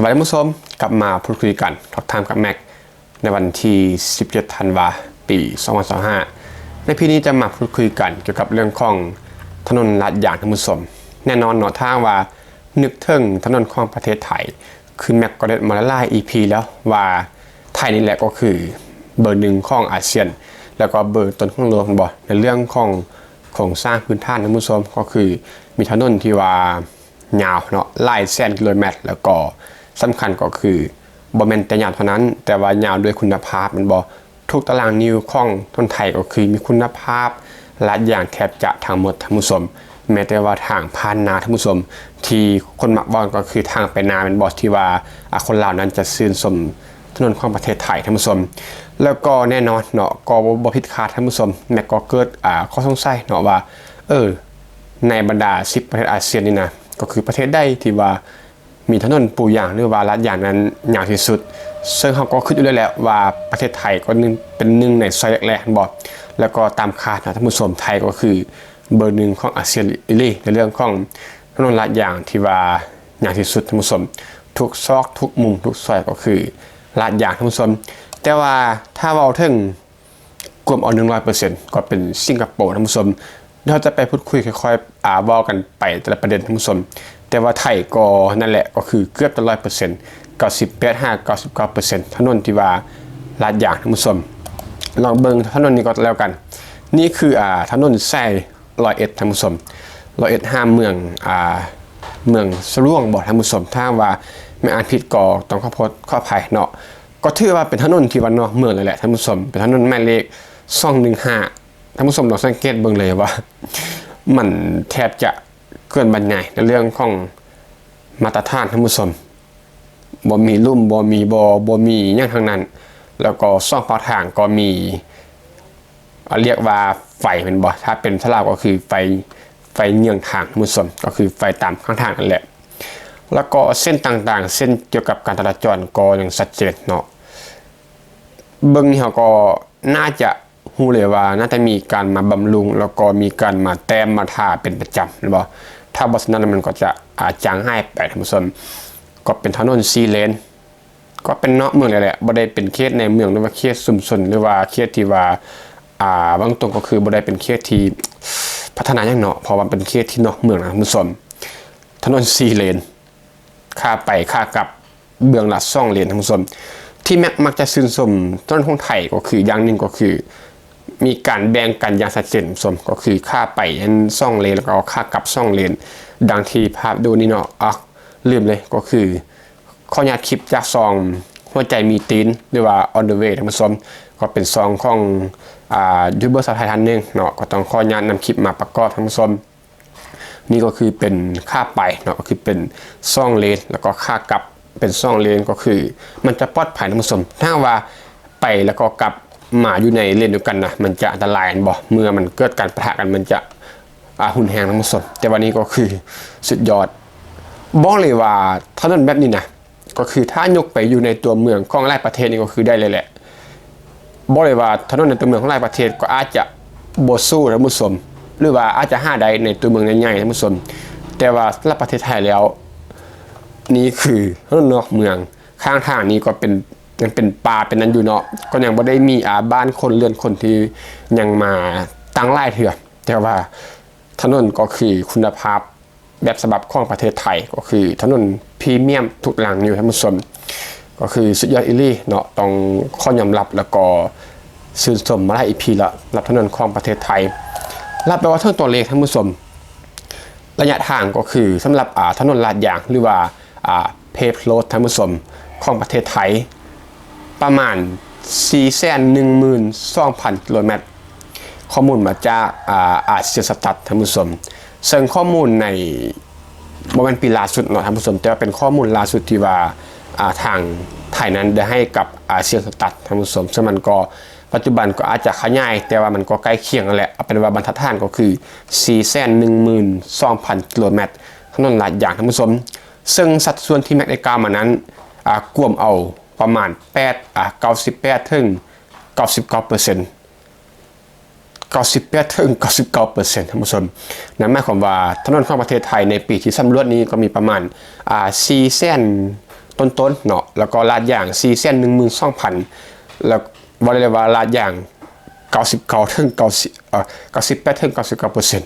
ສະບາຍດີທ່ານຜູ້ຊົມ, ກັບມາພູດຄຸຍກັນ Talk Time ກັບແມັກ ໃນວັນທີສິບເຈັດ ທັນວາ ປີສອງພັນຊາວຫ້າ. ໃນພີນີ້ຈະມາພູດຄຸຍກັນກ່ຽວກັບເລື່ອງຂອງຖະໜົນລາດຢາງທ່ານຜູ້ຊົມ. ແນ່ນອນເນາະ, ຖ້າຫາກວ່ານຶກເຖິງຖະໜົນຂອງປະເທດໄທ ຄືແມັກກໍໄດ້ມາຫຼາຍໆ ອີພີແລ້ວວ່າ ໄທນີ້ແຫຼະກໍຄືເບີໜຶ່ງຂອງອາຊຽນ ແລ້ວກໍເບີຕົ້ນຂອງໂລກ ແມ່ນບໍ່? ໃນເລື່ອງຂອງໂຄງສ້າງພື້ນຖານທ່ານຜູ້ຊົມ, ກໍຄືມີຖະໜົນທີ່ວ່າ ຍາວເນາະ ຫຼາຍແສນກິໂລແມັດ ແລ້ວກໍສຳຄັນກໍຄືບໍ່ແມ່ນແຕ່ຍາວເທົ່ານັ້ນ ແຕ່ວ່າຍາວດ້ວຍຄຸນນະພາບ ແມ່ນບໍ່? ທຸກຕາລາງນິ້ວຂອງຖະໜົນໄທກໍຄືມີຄຸນນະພາບ ລາດຢາງແທບຈະທັງໝົດທ່ານຜູ້ຊົມ. ແມ້ແຕ່ວ່າທາງຜ່ານນາທ່ານຜູ້ຊົມ ທີ່ຄົນມັກເວົ້າກໍຄືທາງໄປນາ ແມ່ນບໍ່? ທີ່ວ່າ ອາ ຄົນລາວນັ້ນຈະຊື່ນຊົມຖະໜົນຂອງປະເທດໄທທ່ານຜູ້ຊົມ. ແລ້ວກໍແນ່ນອນເນາະ ກໍບໍ່ ບໍ່ຜິດຄາດທ່ານຜູ້ຊົມ, ແມັກກໍເກີດ ອາ ຂໍ້ສົງໄສເນາະວ່າ ເອີ ໃນບັນດາສິບປະເທດອາຊຽນນີ້ນະ ກໍຄືປະເທດໃດທີ່ວ່າມີຖະໜົນປູຢາງ ຫຼືວ່າລາດຢາງນັ້ນຍາວທີ່ສຸດ? ເຊິ່ງເຮົາກໍຄິດຢູ່ແລ້ວແຫຼະວ່າປະເທດໄທກໍໜຶ່ງ ເປັນໜຶ່ງໃນຊອຍແລກໆ ແມ່ນບໍ່? ແລ້ວກໍຕາມຄາດນະທ່ານຜູ້ຊົມ, ໄທກໍຄືເບີໜຶ່ງຂອງອາຊຽນອີ່ຫຼີ ໃນເລື່ອງຂອງຖະໜົນລາດຢາງທີ່ວ່າຍາວທີ່ສຸດທ່ານຜູ້ຊົມ. ທຸກຊອກທຸກມຸມທຸກຊອຍກໍຄືລາດຢາງທ່ານຜູ້ຊົມ. ແຕ່ວ່າຖ້າເວົ້າເຖິງ ກວມເອົາໜຶ່ງຮ້ອຍເປີເຊັນ ກໍເປັນສິງກະໂປທ່ານຜູ້ຊົມ. ດຽວເຮົາຈະໄປພູດຄຸຍຄ່ອຍໆ ອາ ເວົ້າກັນໄປແຕ່ລະປະເດັນທ່ານຜູ້ຊົມ. ແຕ່ວ່າໄທກໍນັ້ນແຫຼະ ກໍຄືເກືອບຈະຮ້ອຍເປີເຊັນ ເກົ້າສິບແປດຫາເກົ້າສິບເກົ້າເປີເຊັນ ຖະໜົນທີ່ວ່າລາດຢາງທ່ານຜູ້ຊົມ. ລອງເບິ່ງຖະໜົນນີ້ກໍແລ້ວກັນ. ນີ້ຄື ອາ ຖະໜົນສາຍຮ້ອຍເອັດທ່ານຜູ້ຊົມ, ຮ້ອຍເອັດຫາເມືອງ ອາ ເມືອງສະຫຼວງບໍທ່ານຜູ້ຊົມ? ຖ້າຫາກວ່າແມ່ນອ່ານຜິດກໍຕ້ອງຂໍໂທດຂໍອະໄພເນາະ. ກໍຖືວ່າເປັນຖະໜົນທີ່ວ່ານອກເມືອງເລີຍແຫຼະທ່ານຜູ້ຊົມ, ເປັນຖະໜົນໝາຍເລກສອງໜຶ່ງຫ້າ. ທ່ານຜູ້ຊົມລອງສັງເກດເບິ່ງເລີຍວ່າ ມັນແທບຈະເກີນບັນຍາຍໃນເລື່ອງຂອງມາດຕະຖານທ່ານຜູ້ຊົມ, ບໍ່ມີຫຼຸມ ບໍ່ມີບໍ່ ບໍ່ມີຫຍັງທັງນັ້ນ. ແລ້ວກໍສອງປາກທາງກໍມີ ອາ ລຽກວ່າໄຟແມ່ນບໍ່? ຖ້າເປັນພາສາລາວກໍຄືໄຟ ໄຟເຍືອງທາງທ່ານຜູ້ຊົມ, ກໍຄືໄຟຕາມຂ້າງທາງນັ້ນແຫຼະ. ແລ້ວກໍເສັ້ນຕ່າງໆ ເສັ້ນກ່ຽວກັບການຈະລາຈອນກໍຍັງຊັດເຈນເນາະ. ເບິ່ງນີ້ເຮົາກໍໜ້າຈະຮູ້ເລີຍວ່າ ໜ້າຈະມີການມາບຳລຸງ ແລ້ວກໍມີການມາແຕ້ມມາທາເປັນປະຈຳແມ່ນບໍ່? ຖ້າບໍ່ສະນັ້ນມັນກໍຈະ ອາ ຈາງຫາຍໄປທ່ານຜູ້ຊົມ. ກໍເປັນຖະໜົນສີ່ເລນ ກໍເປັນນອກເມືອງແຫຼະ ບໍ່ໄດ້ເປັນເຂດໃນເມືອງ ຫຼືວ່າເຂດຊຸມຊົນ ຫຼືວ່າເຂດທີ່ວ່າ ອາ ເວົ້າຕົງໆ ກໍຄືບໍ່ໄດ້ເປັນເຂດທີ່ພັດທະນາຫຍັງເນາະ, ເພາະວ່າເປັນເຂດທີ່ນອກເມືອງນະທ່ານຜູ້ຊົມ. ຖະໜົນສີ່ເລນ ຂາໄປຂາກັບເບື້ອງລະສອງເລນທ່ານຜູ້ຊົມ. ທີ່ແມັກມັກຈະຊື່ນຊົມຖະໜົນຂອງໄທກໍຄື ຢ່າງໜຶ່ງກໍຄືມີການແບ່ງກັນຢ່າງຊັດເຈນທ່ານຜູ້ຊົມ, ກໍຄືຂາໄປຫັ້ນສອງເລນ ແລ້ວກໍຂາກັບສອງເລນ ດັ່ງທີ່ພາບດູນີ້ເນາະ. ອາ ລືມເລີຍ ກໍຄື ຂໍອະນຸຍາດຄລິບຈາກຊ່ອງຫົວໃຈມີຕີນ ຫຼືວ່າ On the Way ທ່ານຜູ້ຊົມ, ກໍເປັນຊ່ອງຂອງ ອາ ຢູທູບເບີສາວໄທທ່ານໜຶ່ງເນາະ, ກໍຕ້ອງຂໍອະນຸຍາດນຳຄລິບມາປະກອບທ່ານຜູ້ຊົມ. ນີ້ກໍຄືເປັນຂາໄປເນາະ ກໍຄືເປັນສອງເລນ ແລ້ວກໍຂາກັບເປັນສອງເລນ ກໍຄືມັນຈະປອດໄພທ່ານຜູ້ຊົມ. ຖ້າຫາກວ່າໄປແລ້ວກໍກັບມາຢູ່ໃນເລນດຽວກັນນະ ມັນຈະອັນຕະລາຍແມ່ນບໍ່? ເມື່ອມັນເກີດການປະທະກັນ ມັນຈະ ອາ ຮຸນແຮງທ່ານຜູ້ຊົມ. ແຕ່ວ່ານີ້ກໍຄືສຸດຍອດ, ບອກເລີຍວ່າຖະໜົນແບບນີ້ນະ ກໍຄືຖ້າຍົກໄປຢູ່ໃນຕົວເມືອງຂອງຫຼາຍປະເທດນີ້ກໍຄືໄດ້ເລີຍແຫຼະ. ບອກເລີຍວ່າຖະໜົນໃນຕົວເມືອງຂອງຫຼາຍປະເທດກໍອາດຈະບໍ່ສູ້ທ່ານຜູ້ຊົມ ຫຼືວ່າອາດຈະຫາໄດ້ໃນຕົວເມືອງໃຫຍ່ໆ ທ່ານຜູ້ຊົມ, ແຕ່ວ່າສຳລັບປະເທດໄທແລ້ວ ນີ້ຄືຖະໜົນນອກເມືອງ, ຂ້າງທາງນີ້ກໍເປັນ ຍັງເປັນປ່າເປັນນັ້ນຢູ່ເນາະ, ກໍຍັງບໍ່ໄດ້ມີ ອາ ບ້ານຄົນເຮືອນຄົນທີ່ຍັງມາຕັ້ງຫຼາຍເທື່ອ. ແຕ່ວ່າຖະໜົນກໍຄືຄຸນນະພາບ ແບບສະບັບຂອງປະເທດໄທ ກໍຄືຖະໜົນພຣີມຽມທຸກຫຼັງຢູ່ທ່ານຜູ້ຊົມ, ກໍຄືສຸດຍອດອີ່ຫຼີເນາະ, ຕ້ອງຂໍຍອມຮັບ ແລ້ວກໍຊື່ນຊົມມາຫຼາຍອີພີລະ ສຳລັບຖະໜົນຂອງປະເທດໄທ. ແລ້ວໄປເວົ້າເຖິງຕົວເລກທ່ານຜູ້ຊົມ, ໄລຍະທາງກໍຄືສຳລັບ ອາ ຖະໜົນລາດຢາງ ຫຼືວ່າ ອາ paved road ທ່ານຜູ້ຊົມ ຂອງປະເທດໄທ ປະມານສີ່ແສນໜຶ່ງໝື່ນສອງພັນກິໂລແມັດ. ຂໍ້ມູນມາຈາກ ອາ ອາຊຽນສະຕັດ ທ່ານຜູ້ຊົມ, ເຊິ່ງຂໍ້ມູນໃນ ບໍ່ແມ່ນປີລ່າສຸດເນາະທ່ານຜູ້ຊົມ, ແຕ່ວ່າເປັນຂໍ້ມູນລ່າສຸດທີ່ວ່າ ອາ ທາງໄທນັ້ນໄດ້ໃຫ້ກັບອາຊຽນສະຕັດ ທ່ານຜູ້ຊົມ, ເຊິ່ງມັນກໍປັດຈຸບັນກໍອາດຈະຂະຫຍາຍ ແຕ່ວ່າມັນກໍໃກ້ຄຽງນັ້ນແຫຼະ. ເອົາເປັນວ່າບັນທັດຖານກໍຄືສີ່ແສນໜຶ່ງໝື່ນສອງພັນກິໂລແມັດ ຖະໜົນລາດຢາງ ທ່ານຜູ້ຊົມ, ເຊິ່ງສັດສ່ວນທີ່ແມັກໄດ້ກ່າວມານັ້ນ ອາ ກວມເອົາປະມານແປດ ອາ ເກົ້າສິບແປດເຖິງເກົ້າສິບເກົ້າເປີເຊັນ, ເກົ້າສິບແປດເຖິງເກົ້າສິບເກົ້າເປີເຊັນ ທ່ານຜູ້ຊົມ. ນັ້ນໝາຍຄວາມວ່າຖະໜົນຂອງປະເທດໄທໃນປີທີ່ສຳຫຼວດນີ້ກໍມີປະມານ ອາ ສີ່ແສນ ຕົ້ນໆເນາະ ແລ້ວກໍລາດຢາງສີ່ແສນໜຶ່ງໝື່ນສອງພັນ ແລ້ວເວົ້າໄດ້ເລີຍວ່າລາດຢາງເກົ້າສິບເກົ້າເຖິງເກົ້າສິບ ເອີ ເກົ້າສິບແປດເຖິງເກົ້າສິບເກົ້າເປີເຊັນ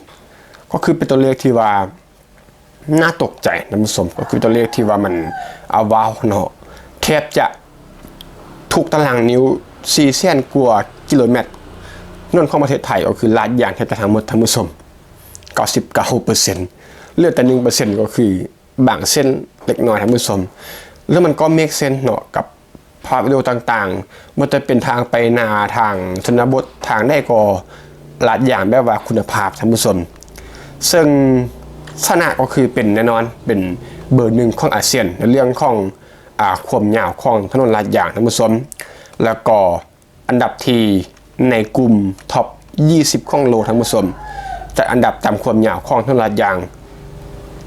ກໍຄືເປັນຕົວເລກທີ່ວ່າໜ້າຕົກໃຈທ່ານຜູ້ຊົມ ກໍຄືຕົວເລກທີ່ວ່າມັນ ອາ ວ້າວເນາະ ແທບຈະທຸກຕາລາງນິ້ວສີ່ແສນກວ່າກິໂລແມັດ ຖະໜົນຂອງປະເທດໄທ ກໍຄືລາດຢາງແທບຈະທັງໝົດທ່ານຜູ້ຊົມ ເກົ້າສິບເກົ້າເປີເຊັນ ເຫຼືອແຕ່ໜຶ່ງເປີເຊັນ ກໍຄື ບາງເສັ້ນເລັກນ້ອຍທ່ານຜູ້ຊົມ ແລ້ວມັນກໍເມກເຊັນເນາະ ກັບພາບວິດີໂອຕ່າງໆ ບໍ່ວ່າຈະເປັນທາງໄປນາ ທາງຊົນນະບົດ ທາງໃດກໍລາດຢາງແບບວ່າຄຸນນະພາບທ່ານຜູ້ຊົມ ເຊິ່ງຊະນະກໍຄືເປັນແນ່ນອນ ເປັນເບີໜຶ່ງຂອງອາຊຽນ ໃນເລື່ອງຂອງ ອາ ຄວາມຍາວຂອງຖະໜົນລາດຢາງທ່ານຜູ້ຊົມ ແລ້ວກໍ ອັນດັບທີ່ໃນກຸ່ມທັອບຍີ່ສິບຂອງໂລກທ່ານຜູ້ຊົມ ຈັດອັນດັບຕາມຄວາມຍາວຂອງຖະໜົນລາດຢາງ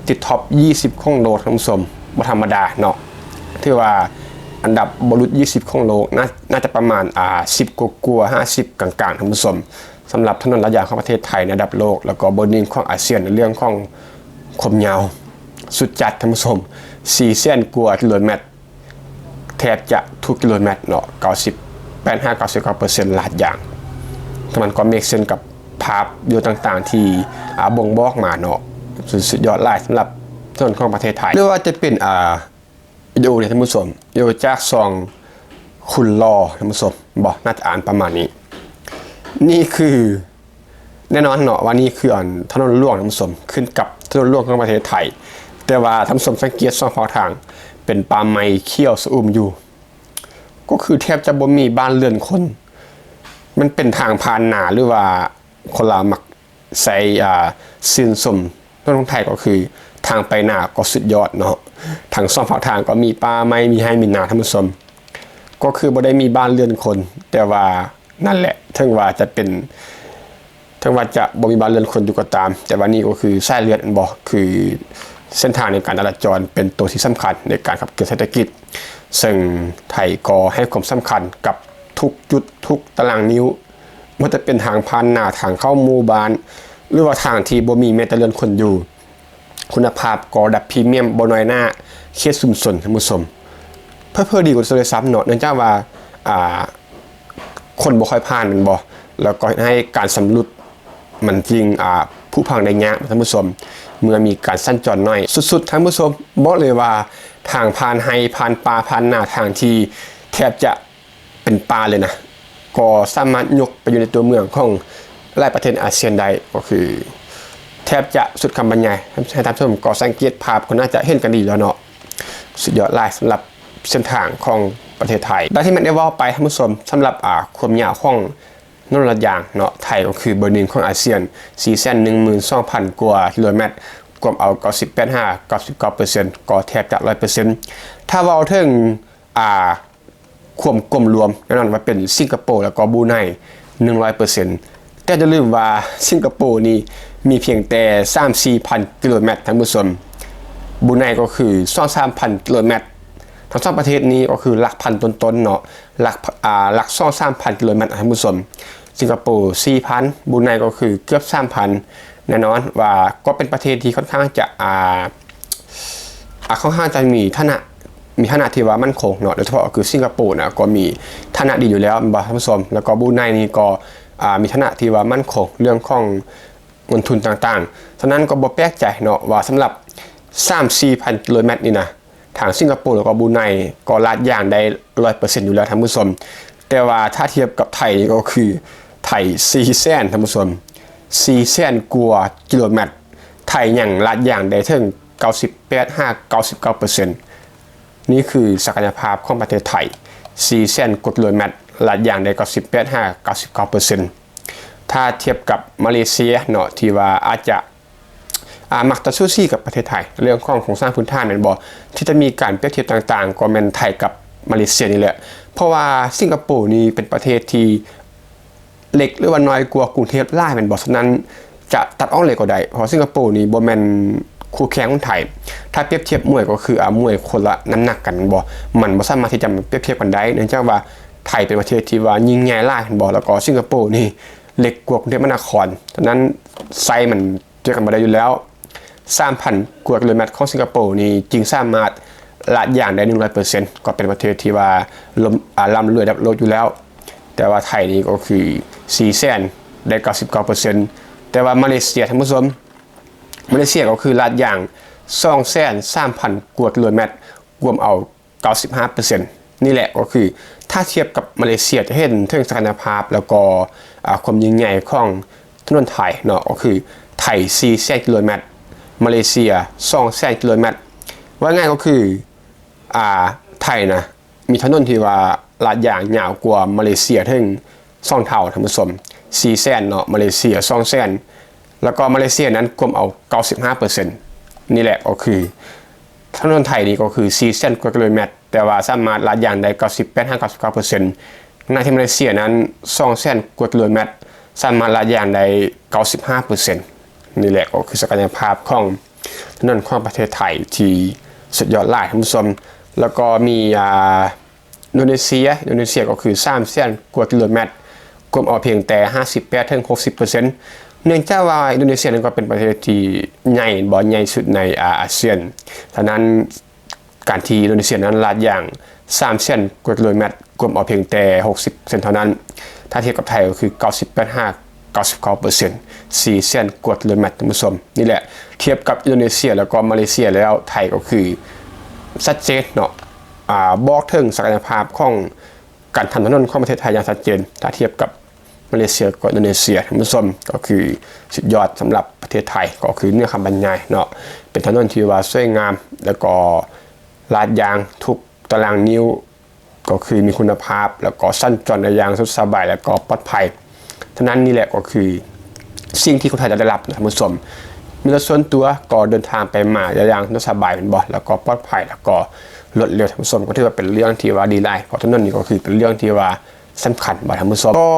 ຕິດທັອບຍີ່ສິບຂອງໂລກທ່ານຜູ້ຊົມ ບໍ່ທຳມະດາເນາະ ຖືວ່າອັນດັບບໍ່ຫຼຸດຍີ່ສິບຂອງໂລກ ໜ້າ ໜ້າຈະປະມານ ອາ ສິບກວ່າໆ ຫ້າສິບກາງໆ ທ່ານຜູ້ຊົມ ສຳລັບຖະໜົນລາດຢາງຂອງປະເທດໄທໃນລະດັບໂລກ ແລ້ວກໍເບີໜຶ່ງຂອງອາຊຽນໃນເລື່ອງຂອງຄວາມຍາວ ສຸດຈັດທ່ານຜູ້ຊົມ ສີ່ແສນກວ່າກິໂລແມັດ ແທບຈະທຸກກິໂລແມັດເນາະ ເກົ້າສິບແປດຫາເກົ້າສິບເກົ້າເປີເຊັນລາດຢາງ ແຕ່ມັນກໍເມກເຊັນກັບພາບວິດີໂອຕ່າງໆ ທີ່ ອາ ບົ່ງບອກມາເນາະ ສຸດ ສຸດຍອດຫຼາຍສຳລັບຖະໜົນຂອງປະເທດໄທ ຫຼືວ່າຈະເປັນ ອາ ວິດີໂອນີ້ທ່ານຜູ້ຊົມ ວິດີໂອຈາກຊ່ອງຄຸນຫຼໍ່ທ່ານຜູ້ຊົມ ບໍ່ ໜ້າຈະອ່ານປະມານນີ້ ນີ້ຄື ແນ່ນອນເນາະວ່ານີ້ຄືອັນຖະໜົນຫຼວງທ່ານຜູ້ຊົມ ຂຶ້ນກັບຖະໜົນຫຼວງຂອງປະເທດໄທ ແຕ່ວ່າທ່ານຜູ້ຊົມສັງເກດສອງຟາກທາງເປັນປ່າໄມ້ຂຽວຊະອຸ່ມຢູ່ ກໍຄືແທບຈະບໍ່ມີບ້ານເຮືອນຄົນ ມັນເປັນທາງຜ່ານນາ ຫຼືວ່າຄົນລາວມັກໃຊ້ ອາ ຊື່ນຊົມ ເລື່ອງຂອງໄທກໍຄືທາງໄປນາກໍສຸດຍອດເນາະ ທັງສອງຟາກທາງກໍມີປ່າໄມ້ ມີໄຮ່ມີນາ ທ່ານຜູ້ຊົມ ກໍຄືບໍ່ໄດ້ມີບ້ານເຮືອນຄົນ ແຕ່ວ່ານັ້ນແຫຼະ ເຖິງວ່າຈະເປັນ ເຖິງວ່າຈະບໍ່ມີບ້ານເຮືອນຄົນຢູ່ກໍຕາມ ແຕ່ວ່ານີ້ກໍຄືສາຍເລືອດແມ່ນບໍ່ ຄືເສັ້ນທາງໃນການຈະລາຈອນ ເປັນໂຕທີ່ສຳຄັນໃນການຂັບເຄື່ອນເສດຖະກິດ ເຊິ່ງໄທກໍໃຫ້ຄວາມສຳຄັນກັບທຸກຈຸດ ທຸກຕາລາງນິ້ວ ບໍ່ວ່າຈະເປັນທາງຜ່ານນາ ທາງເຂົ້າໝູ່ບ້ານ ຫຼືວ່າທາງທີ່ບໍ່ມີແມ້ແຕ່ເຮືອນຄົນຢູ່ ຄຸນນະພາບກໍລະດັບພຣີມຽມ ບໍ່ນ້ອຍໜ້າເຂດຊຸມຊົນ ທ່ານຜູ້ຊົມ ເຜີໆດີກວ່າໂດຍຊ້ຳເນາະ ເນື່ອງຈາກວ່າ ອາ ຄົນບໍ່ຄ່ອຍຜ່ານແມ່ນບໍ່ ແລ້ວກໍເຮັດໃຫ້ການຊຳລຸດມັນຈຶ່ງ ອາ ຜຸພັງໄດ້ຍາກ ທ່ານຜູ້ຊົມ ເມື່ອມີການສັນຈອນໜ້ອຍ ສຸດໆ ທ່ານຜູ້ຊົມ ບອກເລີຍວ່າທາງຜ່ານໄຮ່ ຜ່ານປ່າ ຜ່ານນາ ທາງທີ່ແທບຈະ ເປັນປ່າເລີຍນະ ກໍສາມາດຍົກໄປຢູ່ໃນຕົວເມືອງຂອງຫຼາຍປະເທດອາຊຽນໄດ້ ກໍຄືແທບຈະສຸດຄຳບັນຍາຍ ໃຫ້ທ່ານຜູ້ຊົມກໍສັງເກດພາບກໍໜ້າຈະເຫັນກັນດີແລ້ວເນາະ ສຸດຍອດຫຼາຍສຳລັບເສັ້ນທາງຂອງປະເທດໄທ ດັ່ງທີ່ແມ່ນໄດ້ເວົ້າໄປທ່ານຜູ້ຊົມ ສຳລັບ ອາ ຄວາມຍາວຂອງຖະໜົນລາດຢາງເນາະ ໄທກໍຄືເບີໜຶ່ງຂອງອາຊຽນ ສີ່ແສນໜຶ່ງໝື່ນສອງພັນກວ່າກິໂລແມັດ ກວມເອົາເກົ້າສິບແປດຫາເກົ້າສິບເກົ້າເປີເຊັນ ກໍແທບຈະຮ້ອຍເປີເຊັນ ຖ້າເວົ້າເຖິງ ອາ ຄວາມກວມລວມ ແນ່ນອນວ່າເປັນສິງກະໂປ ແລ້ວກໍບຣູໄນ ໜຶ່ງຮ້ອຍເປີເຊັນ ແຕ່ຢ່າລືມວ່າສິງກະໂປນີ້ມີພຽງແຕ່ສາມສີ່ພັນກິໂລແມັດ ທ່ານຜູ້ຊົມ ບຣູໄນກໍຄືສອງສາມພັນກິໂລແມັດ ທັງສອງປະເທດນີ້ກໍຄືຫຼັກພັນຕົ້ນໆເນາະ ຫຼັກ ອາ ຫຼັກສອງສາມພັນກິໂລແມັດ ທ່ານຜູ້ຊົມ ສິງກະໂປສີ່ພັນ ບຣູໄນກໍຄືເກືອບສາມພັນ ແນ່ນອນວ່າກໍເປັນປະເທດທີ່ຄ່ອນຂ້າງຈະ ອາ ອາ ຄ່ອນຂ້າງຈະມີຖານະ ມີຖານະທີ່ວ່າໝັ້ນຄົງເນາະ ໂດຍສະເພາະຄືສິງກະໂປນະ ກໍມີຖານະດີຢູ່ແລ້ວແມ່ນບໍ່ທ່ານຜູ້ຊົມ ແລ້ວກໍບຣູໄນນີ້ກໍ ອາ ມີຖານະທີ່ວ່າໝັ້ນຄົງເລື່ອງຂອງເງິນທຶນຕ່າງໆ ສະນັ້ນກໍບໍ່ແປກໃຈເນາະວ່າສຳລັບສາມສີ່ພັນກິໂລແມັດນີ້ນະ ທາງສິງກະໂປ ແລ້ວກໍບຣູໄນກໍລາດຢາງໄດ້ຮ້ອຍເປີເຊັນຢູ່ແລ້ວທ່ານຜູ້ຊົມ ແຕ່ວ່າຖ້າທຽບກັບໄທນີ້ກໍຄືໄທສີ່ແສນ ທ່ານຜູ້ຊົມ ສີ່ແສນກວ່າກິໂລແມັດ ໄທຍັງລາດຢາງໄດ້ເຖິງເກົ້າສິບແປດຫາເກົ້າສິບເກົ້າເປີເຊັນ ນີ້ຄືສັກກະຍະພາບຂອງປະເທດໄທ ສີ່ແສນກວ່າກິໂລແມັດ ລາດຢາງໄດ້ເກົ້າສິບແປດຫາເກົ້າສິບເກົ້າເປີເຊັນ ຖ້າທຽບກັບມາເລເຊຍເນາະ ທີ່ວ່າອາດຈະ ອາ ມັກຈະສູສີກັບປະເທດໄທ ເລື່ອງຂອງໂຄງສ້າງພື້ນຖານແມ່ນບໍ່ ທີ່ຈະມີການປຽບທຽບຕ່າງໆ ກໍແມ່ນໄທກັບມາເລເຊຍນີ້ແຫຼະ ເພາະວ່າສິງກະໂປນີ້ເປັນປະເທດທີ່ ເລັກ ຫຼືວ່ານ້ອຍກວ່າກຸງເທບຫຼາຍແມ່ນບໍ່? ສະນັ້ນຈະຕັດອອກເລີຍກໍໄດ້ ເພາະສິງກະໂປນີ້ບໍ່ແມ່ນຄູ່ແຂ່ງຂອງໄທ ຖ້າປຽບທຽບມວຍກໍຄື ອາ ມວຍຄົນລະນ້ຳໜັກກັນແມ່ນບໍ່? ມັນບໍ່ສາມາດທີ່ຈະມາປຽບທຽບກັນໄດ້ ເນື່ອງຈາກວ່າໄທເປັນປະເທດທີ່ວ່າຍິ່ງໃຫຍ່ຫຼາຍແມ່ນບໍ່? ແລ້ວກໍສິງກະໂປນີ້ເລັກກວ່າກຸງເທບມະຫານະຄອນ ສະນັ້ນໄຊມັນ ທຽບກັນບໍ່ໄດ້ຢູ່ແລ້ວ ສາມພັນກວ່າກິໂລແມັດຂອງສິງກະໂປນີ້ຈຶ່ງສາມາດ ລາດຢາງໄດ້ໜຶ່ງຮ້ອຍເປີເຊັນ ກໍເປັນປະເທດທີ່ວ່າລົ້ມ ອ່າ ລ່ຳລວຍລະດັບໂລກຢູ່ແລ້ວ. ແຕ່ວ່າໄທນີ້ກໍຄືສີ່ແສນໄດ້ເກົ້າສິບເກົ້າເປີເຊັນ ແຕ່ວ່າມາເລເຊຍ ທ່ານຜູ້ຊົມ ມາເລເຊຍກໍຄືລາດຢາງສອງແສນສາມພັນກວ່າກິໂລແມັດ ກວມເອົາເກົ້າສິບຫ້າເປີເຊັນ. ນີ້ແຫຼະກໍຄືຖ້າທຽບກັບມາເລເຊຍຈະເຫັນເຖິງສັກກະຍະພາບ ແລ້ວກໍ ອ່າ ຄວາມຍິ່ງໃຫຍ່ຂອງຖະໜົນໄທເນາະ ກໍຄືໄທສີ່ແສນກິໂລແມັດ ມາເລເຊຍສອງແສນກິໂລແມັດ. ວ່າງ່າຍກໍຄື ອ່າ ໄທນະ ມີຖະໜົນທີ່ວ່າລາດຢາງຍາວກວ່າມາເລເຊຍເຖິງສອງເທົ່າ ທ່ານຜູ້ຊົມ ສີ່ແສນເນາະ ມາເລເຊຍສອງແສນ ແລ້ວກໍມາເລເຊຍນັ້ນກວມເອົາເກົ້າສິບຫ້າເປີເຊັນ. ນີ້ແຫຼະກໍຄືຖະໜົນໄທນີ້ກໍຄືສີ່ແສນກວ່າກິໂລແມັດ ແຕ່ວ່າສາມາດລາດຢາງໄດ້ເກົ້າສິບແປດຫາເກົ້າສິບເກົ້າເປີເຊັນ ຂະນະທີ່ມາເລເຊຍນັ້ນສອງແສນກວ່າກິໂລແມັດ ສາມາດລາດຢາງໄດ້ເກົ້າສິບຫ້າເປີເຊັນ. ນີ້ແຫຼະກໍຄືສັກກະຍະພາບຂອງ ຖະໜົນຂອງປະເທດໄທທີ່ສຸດຍອດຫຼາຍ ທ່ານຜູ້ຊົມ. ແລ້ວກໍມີ ອ່າ ອິນໂດເນເຊຍ ອິນໂດເນເຊຍກໍຄືສາມແສນກວ່າກິໂລແມັດ ກວມເອົາພຽງແຕ່ຫ້າສິບແປດເຖິງຫົກສິບເປີເຊັນ. ເນື່ອງຈາກວ່າອິນໂດເນເຊຍນັ້ນກໍເປັນປະເທດທີ່ໃຫຍ່ ບໍ່ໃຫຍ່ສຸດໃນ ອາ ອາຊຽນ. ສະນັ້ນ ການທີ່ອິນໂດເນເຊຍນັ້ນລາດຢາງສາມແສນກວ່າກິໂລແມັດ ກວມເອົາພຽງແຕ່ຫົກສິບເປີເຊັນເທົ່ານັ້ນ ຖ້າທຽບກັບໄທກໍຄືເກົ້າສິບແປດຫາເກົ້າສິບເກົ້າເປີເຊັນ ສີ່ແສນກວ່າກິໂລແມັດ ທ່ານຜູ້ຊົມ. ນີ້ແຫຼະ ທຽບກັບອິນໂດເນເຊຍ ແລ້ວກໍມາເລເຊຍແລ້ວ ໄທກໍຄືຊັດເຈນເນາະ ອ່າ ບອກເຖິງສັກກະຍະພາບຂອງການທຳຖະໜົນຂອງປະເທດໄທຢ່າງຊັດເຈນ ຖ້າທຽບກັບ ມາເລເຊຍ ແລະ ກໍອິນໂດເນເຊຍ ທ່ານຜູ້ຊົມ ກໍຄືສຸດຍອດສຳລັບປະເທດໄທ ກໍຄືເໜືອຄຳບັນຍາຍເນາະ. ເປັນຖະໜົນທີ່ວ່າສວຍງາມ ແລ້ວກໍລາດຢາງທຸກຕາລາງນິ້ວ ກໍຄືມີຄຸນນະພາບ ແລ້ວກໍສັນຈອນໄດ້ຢ່າງສະດວກສະບາຍ ແລ້ວກໍປອດໄພ. ສະນັ້ນ ນີ້ແຫຼະກໍຄືສິ່ງທີ່ຄົນໄທຈະໄດ້ຮັບນະ ທ່ານຜູ້ຊົມ. ມີລົດສ່ວນຕົວກໍເດີນທາງໄປມາໄດ້ຢ່າງສະດວກສະບາຍແມ່ນບໍ່ ແລ້ວກໍປອດໄພ ແລ້ວກໍລວດເລັວ ທ່ານຜູ້ຊົມ. ກໍຖືວ່າເປັນເລື່ອງທີ່ວ່າດີຫຼາຍ ເພາະຖະໜົນນີ້ກໍຄືເປັນເລື່ອງທີ່ວ່າ ສຳຄັນບໍ່ ທ່ານຜູ້ຊົມ? ກໍ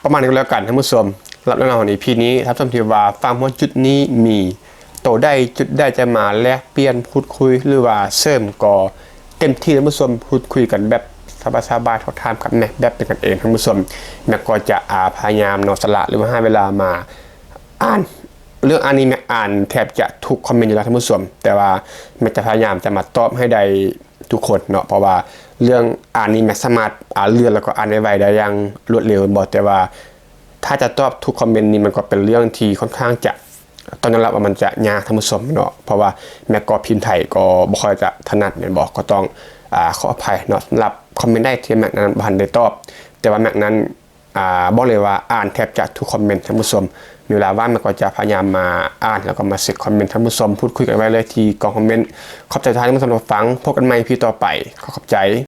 ປະມານນີ້ກໍແລ້ວກັນ ທ່ານຜູ້ຊົມ. ສຳລັບເລື່ອງລາວໃນ ອີ ພີ ນີ້ ທ່ານຜູ້ຊົມທີ່ວ່າຟັງຮອດຈຸດນີ້ ມີໂຕໃດຈຸດໃດຈະມາແລກປ່ຽນ ພູດຄຸຍ ຫຼືວ່າເສີມ ກໍເຕັມທີ່ ທ່ານຜູ້ຊົມ. ພູດຄຸຍກັນແບບສະບາຍໆ ຖາມກັນແບບເປັນກັນເອງ ທ່ານຜູ້ຊົມ. ແມັກກໍຈະ ອາ ພະຍາຍາມເນາະ ສະຫຼະ ຫຼືວ່າຫາເວລາມາອ່ານ. ເລື່ອງອ່ານນີ້ແມັກອ່ານແທບຈະທຸກຄອມເມັນຢູ່ແລ້ວ ທ່ານຜູ້ຊົມ, ແຕ່ວ່າແມັກຈະພະຍາຍາມຈະມາຕອບໃຫ້ໄດ້ ທຸກຄົນເນາະ, ເພາະວ່າເລື່ອງອ່ານນີ້ແມັກສາມາດ ອ່າ ເລື່ອນແລ້ວກໍອ່ານໄວໆໄດ້ຢ່າງລວດເລັວແມ່ນບໍ່? ແຕ່ວ່າຖ້າຈະຕອບທຸກຄອມເມັນນີ້ ມັນກໍເປັນເລື່ອງທີ່ຄ່ອນຂ້າງຈະ ຕ້ອງຍອມຮັບວ່າມັນຈະຍາກ ທ່ານຜູ້ຊົມເນາະ, ເພາະວ່າແມັກກໍພິມໄທກໍບໍ່ຄ່ອຍຈະຖະໜັດແມ່ນບໍ່? ກໍຕ້ອງ ອ່າ ຂໍອະໄພເນາະ ສຳລັບຄອມເມັນໃດທີ່ແມັກນັ້ນບໍ່ທັນໄດ້ຕອບ, ແຕ່ວ່າແມັກນັ້ນ ອ່າ ບອກເລີຍວ່າອ່ານແທບຈະທຸກຄອມເມັນ ທ່ານຜູ້ຊົມ. ມີເວລາວ່າງແມັກກໍຈະພະຍາຍາມມາອ່ານ ແລ້ວກໍມາເຊັກຄອມເມັນ ທ່ານຜູ້ຊົມ ພູດຄຸຍກັນໄວ້ເລີຍທີ່ກ່ອງຄອມເມັນ. ຂອບໃຈທ່ານຜູ້ຊົມທີ່ຮັບຟັງ, ພົບກັນໃໝ່ ອີ ພີ ຕໍ່ໄປ. ຂໍຂອບໃຈ.